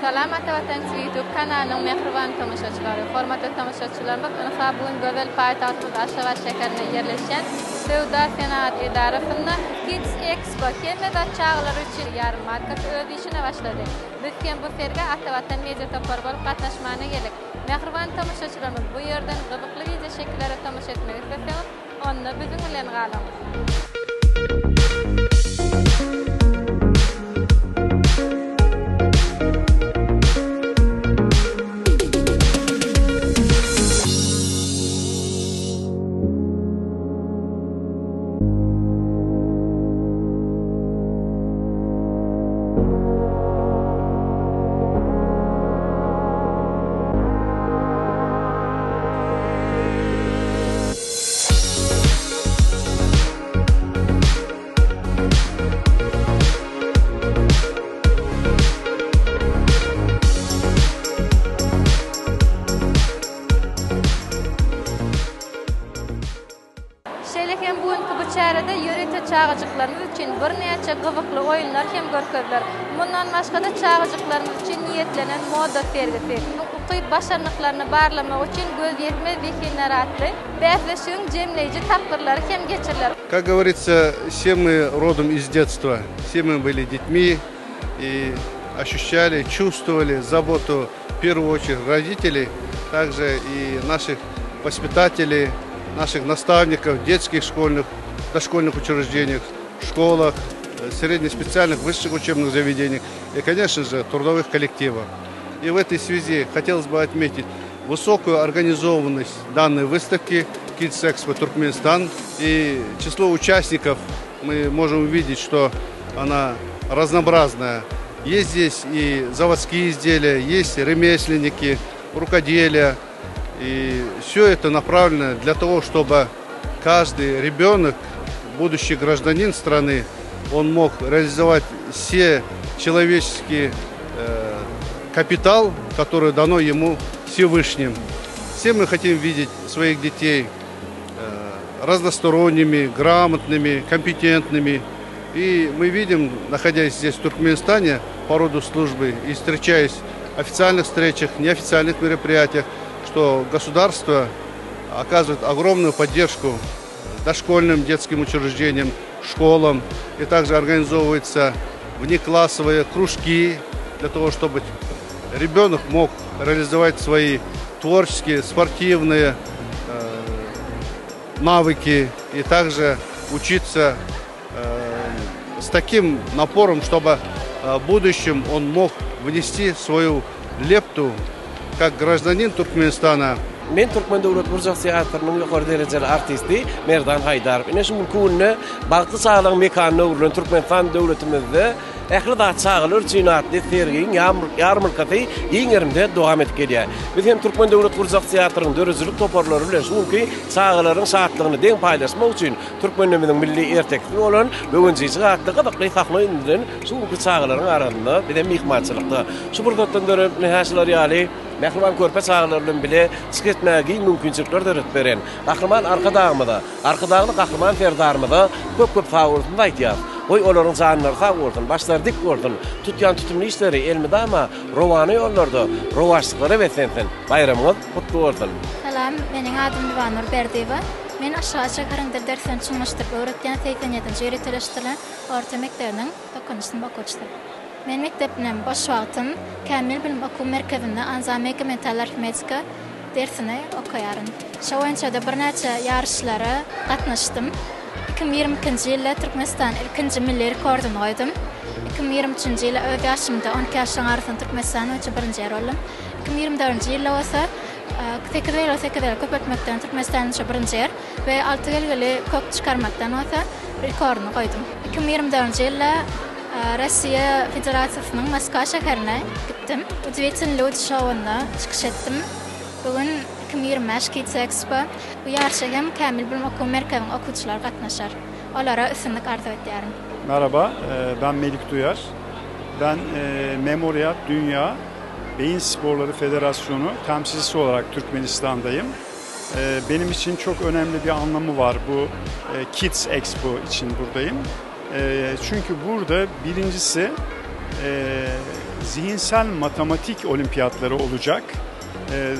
Salam Ata Watan TV YouTube kanalynyň mähriban tomaşaçylary! Hormatly tomaşaçylarymyz, ynha bu gün gözel paýtagtymyz Aşgabat şäherinde ýerleşýän Söwda-senagat edarasynda Kids Expo hemme zat çagalar üçin ýarmarkasy öz işine başlady. Biz hem bu sergä Ata Watan media topary bolup gatnaşmana geldik. Mähriban tomaşaçylarymyz, bu ýerden gyzykly wideoşekillere tomaşa etmek isleseňiz, Onda biziň bilen galyň! Şeýle hem bu günki bu çärede ýörite çagajyklarymyz üçin birnäçe gyzykly oýunlar hem görkeziler. Mundan başga-da çagajyklarymyz üçin niýetlenen moda sergisi, ukyp-başarnyklaryny barlamak üçin Gözýetmez zehinler atly bäsleşigiň jemleýji tapgyrlary hem geçiriler. Как говорится, все мы родом из детства, все мы были детьми и ощущали, чувствовали заботу в первую очередь родителей, также и наших воспитателей, наших наставников в детских школьных, дошкольных учреждениях, школах, среднеспециальных, высших учебных заведениях и, конечно же, трудовых коллективах. И в этой связи хотелось бы отметить высокую организованность данной выставки Kids Expo Туркменистан. И число участников мы можем увидеть, что она разнообразная. Есть здесь и заводские изделия, есть ремесленники, рукоделия. И все это направлено для того, чтобы каждый ребенок, будущий гражданин страны, он мог реализовать все человеческие э, капитал, который дано ему Всевышним. Все мы хотим видеть своих детей э, разносторонними, грамотными, компетентными. И мы видим, находясь здесь, в Туркменистане, по роду службы и встречаясь в официальных встречах, неофициальных мероприятиях, что государство оказывает огромную поддержку дошкольным детским учреждениям, школам. И также организовываются внеклассовые кружки для того, чтобы ребенок мог реализовать свои творческие, спортивные э, навыки и также учиться э, с таким напором, чтобы э, в будущем он мог внести свою лепту как гражданин Туркменистана Men Türkmen döwlet gurjak teatrynyň ýokary derejeli artisti Merdan Haýdarow. Ine şu günki günde bagtly çagalygyň mekanyna öwrülen Türkmenistan döwletimizde Ähli zat çagalar üçin atly sergiň ýarmarkasy giň gerimde dowam edip gelýär. Biz hem Türkmen döwlet gurjak teatrynyň döredijilik toparlary bilen şu günki çagalaryň şatlygyny deň paýlaşmak üçin türkmenlerimiziň milli ertekisi bolan Böwenjijik atly gyzykly sahna oýny bilen şu günki çagalaryň arasynda bizem myhmançylykda. Şu pursatdan dörän ynha şular ýaly mähriban körpe çagalar bilen bile çykyş etmäge giň mümkinçilikler döredip beren Gahryman Arkadagymyza, Arkadagly Gahryman Serdarymyza köp-köp sagbolsunymyzy aýdýarys. Goý, olaryň janlary sag bolsun, başlary dik bolsun, tutýan tutumly işleri elmydama rowana ýollarda rowaçlyklara beslensin! Baýramyňyz gutly bolsun! Salam, meniň adym Liwanur Berdiýewa. Men Aşgabat şäherinde derslerini çuňlaşdyryp öwretýän 87-nji ýöriteleşdirilen orta mekdebiniň dokuzynjy synp okuwçysy. Men mekdepden boş wagtym Kämil bilim okuw merkezinde Anzameka mental arifmetika dersini okaýaryn. Şo boýunça-da birnäçe ýaryşlara gatnaşdym. 2022-nji ýylda Türkmenistanyň ilkinji milli rekordyny goýdum. 2023-nji ýylda öz ýaşymda, 12 ýaşlaryň arasynda Türkmenistan boýunça birinji ýer boldum. 2024-nji ýylda bolsa sekiz belgili sekiz belgili köpeltmekden Türkmenistan boýunça birinji ýer we alty belgili kök çykarmakdan bolsa rekordyny goýdum. 2024-nji ýylda Russiýa Federasiýasynyň Moskwa şäherine gitdim. Udivitelny люди şowunda çykyş etdim. Bu gün 2025 Kids Expo. Bu ýaryşa hem Kämil bilim okuw merkeziniň okuwçylary gatnaşar. Olara üstünlik arzuw edýärin. Merhaba, ben Melik Duyar. Ben Memorial Dünya Beyin Sporları Federasyonu temsilcisi olarak Türkmenistan'dayım. Benim için çok önemli bir anlamı var bu Kids Expo için buradayım. Çünkü burada birincisi e, zihinsel matematik olimpiyatları olacak. E,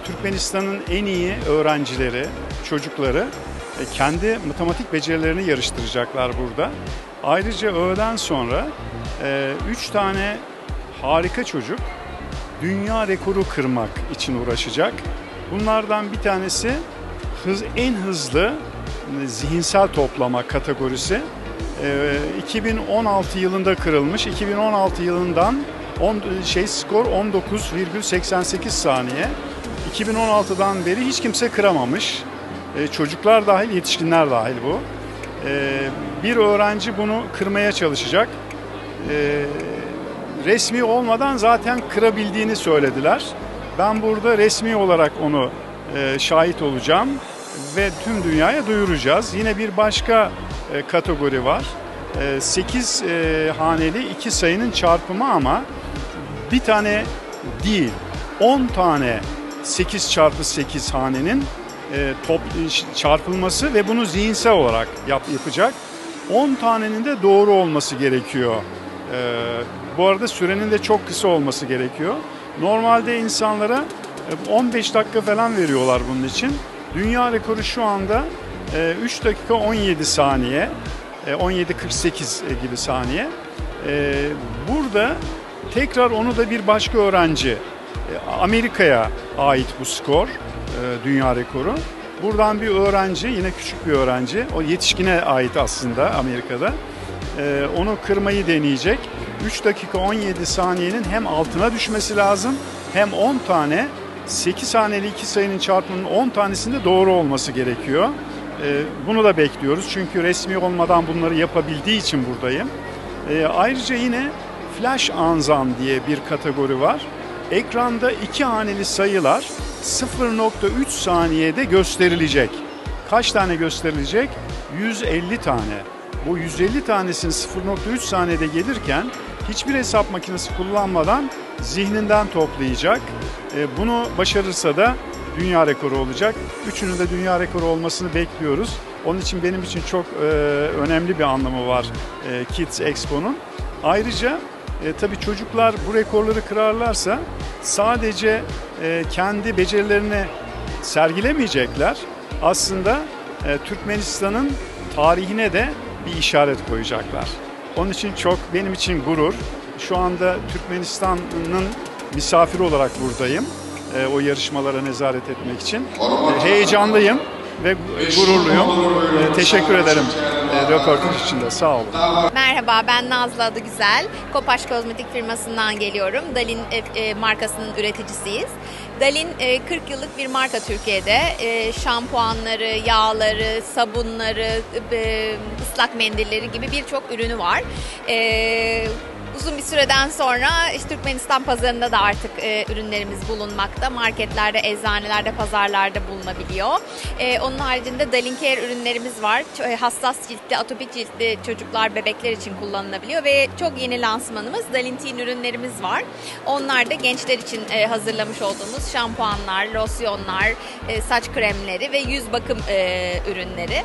Türkmenistan'ın en iyi öğrencileri, çocukları e, kendi matematik becerilerini yarıştıracaklar burada. Ayrıca öğleden sonra 3 tane harika çocuk dünya rekoru kırmak için uğraşacak. Bunlardan bir tanesi hız en hızlı e, zihinsel toplama kategorisi. E, 2016 yılında kırılmış. 2016 yılından 10, şey skor 19,88 saniye. 2016'dan beri hiç kimse kıramamış. E, çocuklar dahil, yetişkinler dahil bu. E, bir öğrenci bunu kırmaya çalışacak. E, resmi olmadan zaten kırabildiğini söylediler. Ben burada resmi olarak onu e, şahit olacağım ve tüm dünyaya duyuracağız. Yine bir başka e, kategori var. 8 haneli iki sayının çarpımı ama bir tane değil 10 tane 8 çarpı 8 hanenin e, top, çarpılması ve bunu zihinsel olarak yap, yapacak. 10 tanenin de doğru olması gerekiyor. E, bu arada sürenin de çok kısa olması gerekiyor. Normalde insanlara 15 dakika falan veriyorlar bunun için. Dünya rekoru şu anda 3 dakika 17 saniye, 17.48 gibi saniye. Burada tekrar onu da bir başka öğrenci, Amerika'ya ait bu skor, dünya rekoru. Buradan bir öğrenci, yine küçük bir öğrenci, o yetişkine ait aslında Amerika'da. Onu kırmayı deneyecek. 3 dakika 17 saniyenin hem altına düşmesi lazım hem 10 tane 8 haneli 2 sayının çarpımının 10 tanesinde doğru olması gerekiyor. Bunu da bekliyoruz çünkü resmi olmadan bunları yapabildiği için buradayım. Ayrıca yine flash anzan diye bir kategori var. Ekranda iki haneli sayılar 0.3 saniyede gösterilecek. Kaç tane gösterilecek? 150 tane. Bu 150 tanesinin 0.3 saniyede gelirken hiçbir hesap makinesi kullanmadan zihninden toplayacak. Bunu başarırsa da dünya rekoru olacak. Üçünün de dünya rekoru olmasını bekliyoruz. Onun için benim için çok önemli bir anlamı var Kids Expo'nun. Ayrıca e, tabii çocuklar bu rekorları kırarlarsa sadece e, kendi becerilerini sergilemeyecekler. Aslında e, Türkmenistan'ın tarihine de bir işaret koyacaklar. Onun için çok benim için gurur. Şu anda Türkmenistan'ın misafiri olarak buradayım. E, o yarışmalara nezaret etmek için. E, heyecanlıyım ve gururluyum. E, teşekkür ederim e, röportaj için de. Sağ olun. Merhaba ben Nazlı Adıgüzel. Kopaş Kozmetik firmasından geliyorum. Dalin e, markasının üreticisiyiz. Dalin 40 yıllık bir marka Türkiye'de. Şampuanları, yağları, sabunları, ıslak mendilleri gibi birçok ürünü var. Uzun bir süreden sonra işte Türkmenistan pazarında da artık e, ürünlerimiz bulunmakta. Marketlerde, eczanelerde, pazarlarda bulunabiliyor. E, onun haricinde Dalincare ürünlerimiz var. E, hassas ciltli, atopik ciltli çocuklar, bebekler için kullanılabiliyor ve çok yeni lansmanımız Dalintin ürünlerimiz var. Onlar da gençler için e, hazırlamış olduğumuz şampuanlar, losyonlar, e, saç kremleri ve yüz bakım e, ürünleri.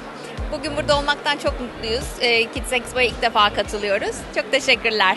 Bugün burada olmaktan çok mutluyuz. E, Kids Expo'ya ilk defa katılıyoruz. Çok teşekkürler.